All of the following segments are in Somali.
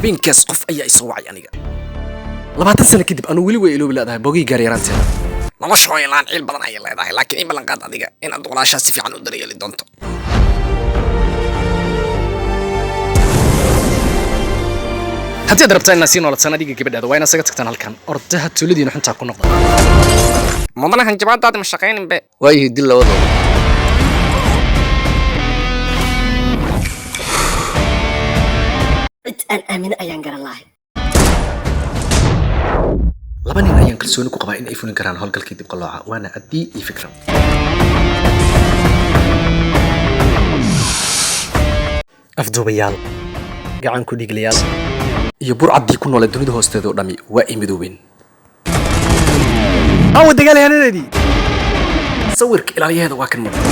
Habeenkaas qof ayaa isoo wacay aniga 20 sano kadib. Anuu weli way iloobi leedahay bogii gaaryaraanteeda. Nolosha hooyo la'aan ciil badan ayay leedahay, laakiin in ballan qaad adiga inaad walaashaa si fiican u daryeeli doonto. Haddii aad rabtaan inaad sii noolataan adiga gabadhaada, waa inaad isaga tagtaan halkan. Ordaha tuuladiina xuntaa ku noqda. Mudane, hanjabaadaadi ma shaqaynin be. Waayihii, dil labadooda. Cid aan aamino ayaan garan lahay. Laba nin ayaan kalsooni ku qabaa in ay fulin karaan howlgalkii dib qalooca, waana Addii iyo Fikram. Afduubayaal, gacan ku dhiiglayaal iyo burcaddii ku noolee dunida hoosteeda oo dhammi waa ay midoobeen. Awa dagaalyahanadeedii, sawirka ilaaliyaheeda waa kan mudan.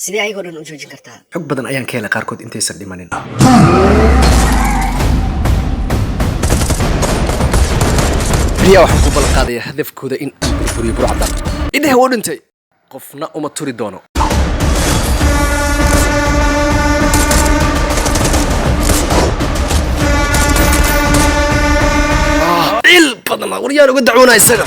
Sidee ayagoo dhan u joojin kartaa? Xog badan ayaan ka helay qaarkood intaysan dhimanin. Beriyaa waxaan ku ballan qaadayaa hadafkooda in aan burburiyo burcadda. Idheh, wuu dhintay, qofna uma turi doono. Ah, ciil badana waryaan uga dacwoonaa isaga.